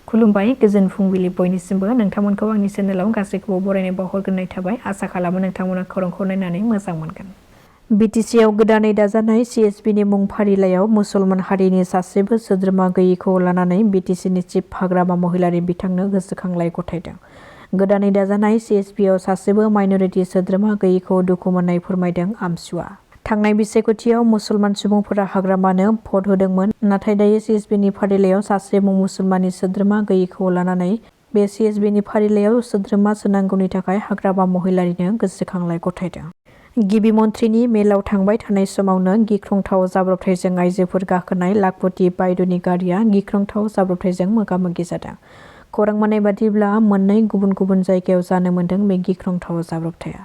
खुलुमबाय गोजोन फुंबिलि बयनिसिमबो नोंथांमोनखौ आंनि चेनेलाव गासैखौबो बरायनाय बावहरग्रोनाय थाबाय आसा खालामो नोंथांमोना खौरांखौ नायनानै मोजां मोनगोन। बिटिसिआव गोदानै दाजानाय सिएसपिनि मुं फारिलाइयाव मुसलमान हारिनि सासेबो सोद्रोमा गैयैखौ लानानै बिटिसिनि चिफ हाग्रामा महिलारि बिथांनो गोसोखांलाय गथायदों। गोदानै दाजानाय सिएसपिआव सासेबो माइनरिटि सोद्रोमा गैयैखौ दुखु मोननाय फोरमायदों आमसुआ। थांनाय बिसायख'थियाव मुसलमान सुबुंफोरा हाग्रामानो भट होदोंमोन, नाथाय दायो सिएसपिनि फारिलाइयाव सासेबो मुसलमाननि सोद्रोमा गैयैखौ लानानै बे सिएसपिनि फारिलाइयाव सोद्रोमा सोनांगौनि थाखाय हाग्रामा महिलारिनो गोसोखांलाय गथायदों। गिबि मन्थ्रिनि मेलाव थांबाय थानाय समावनो गिख्रंथाव जाब्रबथायजों आइजोफोर गाखोनाय लाखपति बायद'नि गारिया गिख्रंथाव जाब्रबथायजों मोगा-मोगि जादों। खौरां मोननाय बादिब्ला मोननै गुबुन गुबुन जायगायाव जानो मोन्दों बे गिख्रंथाव जाब्रबथाया।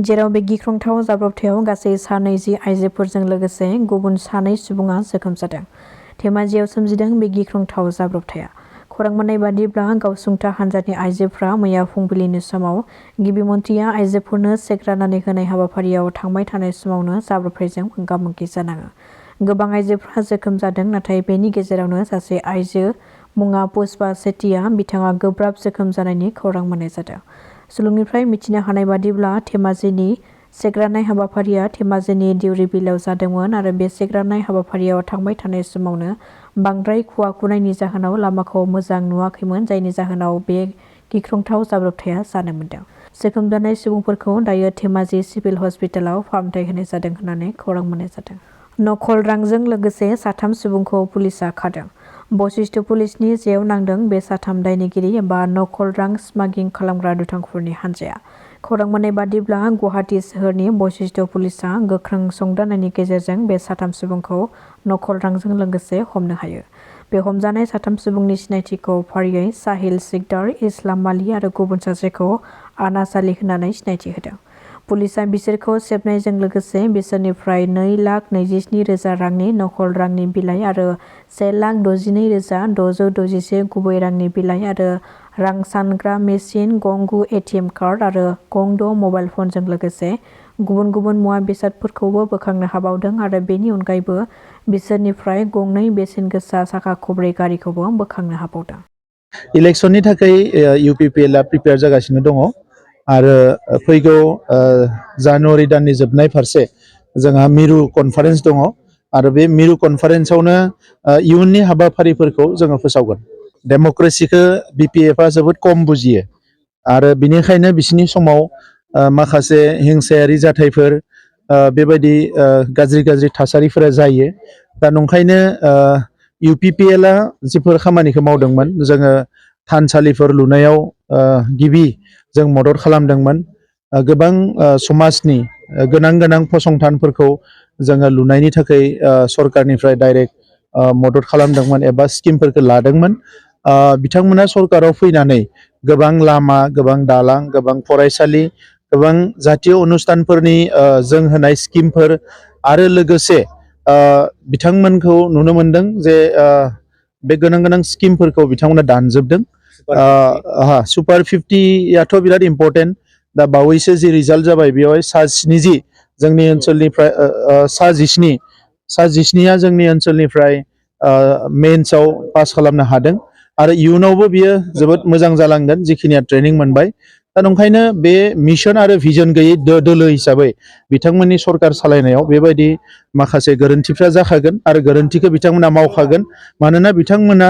जेराव बे गिख्रंथाव जाब्रबथायाव गासै 90 आइजोफोरजों लोगोसे गुबुन 2 सुबुङा जोखोम जादों। धेमाजियाव सोमजिदों बे गिख्रंथाव जाब्रबथाया। खौरां मोननाय बादिब्ला गावसुंथा हान्जानि आइजोफ्रा मैया फुंबिलिनि समाव गिबि मन्थ्रिया आइजोफोरनो चेक राननानै होनाय हाबाफारियाव थांबाय थानाय समावनो जाब्रबथायजों मोगा-मोगि जानाङो। गोबां आइजोफ्रा जोखोम जादों, नाथाय बेनि गेजेरावनो सासे आइजो मुङा पुष्पा सेठिया बिथाङा गोब्राब जोखोम जानायनि खौरां मोननाय जादों। सुलुंनिफ्राय मिथिनो हानाय बादिब्ला धेमाजिनि चेक राननाय हाबाफारिया धेमाजिनि दिउरिबिलाव जादोंमोन आरो बे चेक राननाय हाबाफारियाव थांबाय थानाय समावनो बांद्राय खुवा खुनायनि जाहोनाव लामाखौ मोजां नुवाखैमोन, जायनि जाहोनाव बे गिख्रंथाव जाब्रबथाया जानो मोन्दों। जोखोम जानाय सुबुंफोरखौ दायो धेमाजि सिभिल हस्पिटालाव फाहामथाय होनाय जादों होननानै खौरां मोननाय जादों। खवर्रांजों लोगोसे 3 सुबुंखौ पुलिसआ खादों। बशिष्ट पुलिसनि जेयाव नांदों बे 3 दायनिगिरि एबा खवर्रां स्मागिं खालामग्रा दुथांफोरनि हान्जाया। खौरां मोननाय बादिब्ला गुवाहाटी सोहोरनि बशिष्ट पुलिसआ गोख्रों संदाननायनि गेजेरजों बे 3 सुबुंखौ खवर्रांजों लोगोसे हमनो हायो। बे हमजानाय 3 सुबुंनि सिनायथिखौ फारियै साहिल सिकदार, इस्लाम माली आरो गुबुन सासेखौ आनास आली होननानै सिनायथि होदों। पुलिसआ बिसोरखौ सेबनायजों लोगोसे बिसोरनिफ्राय 2,27,000 रांनि नखल रांनि बिलाइ आरो 1,62,661 गुबै रांनि बिलाइ आरो रां सानग्रा मेसिन, गं 9 एटिएम कार्ड आरो गं 6 मबाइल फनजों लोगोसे गुबुन गुबुन मुवा बेसादफोरखौबो बोखांनो हाबावदों आरो बेनि अनगायैबो बिसोरनिफ्राय गं 2 बेसेन गोसा साखा खबब्रै गारिखौबो बोखांनो हाबावदों। इलेक्शननि थाखाय UPPLआ प्रिपेयार जागासिनो दङ आरो फैगौ जानुवारि दाननि जोबनाय फारसे जोंहा मिरु कनफारेन्स दङ आरो बे मिरु कनफारेन्सआवनो इयुननि हाबाफारिफोरखौ जोङो फोसावगोन। डेम'क्रेसिखौ BPFआ जोबोद खम बुजियो आरो बिनिखायनो बिसिनि समाव माखासे हिंसायारि जाथायफोर बेबायदि गाज्रि थासारिफोरा जायो। दा नंखायनो UPPLआ जिफोर खामानिखौ मावदोंमोन, जोङो थानसालिफोर लुनायाव गिबि जों मदद खालामदोंमोन। गोबां समाजनि गोनां फसंथानफोरखौ जोङो लुनायनि थाखाय सरकारनिफ्राय डाइरेक्ट मदद खालामदोंमोन एबा स्किमफोरखौ लादोंमोन। बिथांमोना सरकाराव फैनानै गोबां लामा, गोबां दालां, गोबां फरायसालि, गोबां जातीय अनुष्ठानफोरनि जों होनाय स्किमफोर आरो लोगोसे बिथांमोनखौ नुनो मोनदों जे बे गोनां स्किमफोरखौ बिथांमोना दानजोबदों। सुपार 50याथ' बिराद इम्पर्टेन्ट। दा बावैसो जि रिजाल्ट जाबाय बेवहाय 17 जोंनि ओनसोलनिफ्राय 17या जोंनि ओनसोलनिफ्राय मेन्सआव पास खालामनो हादों आरो इयुनावबो बियो जोबोद मोजां जालांगोन जिखिनिया ट्रेनिं मोनबाय। दा नंखायनो बे मिशन आरो भिजन गैयै दोलो हिसाबै बिथांमोननि सरकार सालायनायाव बेबायदि माखासे गोरोन्थिफ्रा जाखागोन आरो गोरोन्थिखौ बिथांमोना मावखागोन, मानोना बिथांमोना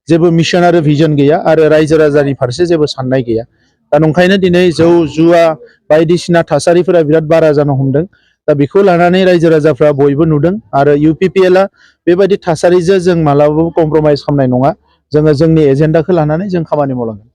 जेबो मिशन आरो भिजन गैया आरो रायजो राजानि फारसे जेबो साननाय गैया। दा नंखायनो दिनै जौ जुवा बायदिसिना थासारिफोरा बिराद बारा जानो हमदों। दा बेखौ लानानै रायजो राजाफ्रा बयबो नुदों आरो UPPLआ बेबायदि थासारिजों जों मालाबाबो कमप्रमाइज खालामनाय नङा। जोङो जोंनि एजेन्डाखौ लानानै जों खामानि मावलांगोन।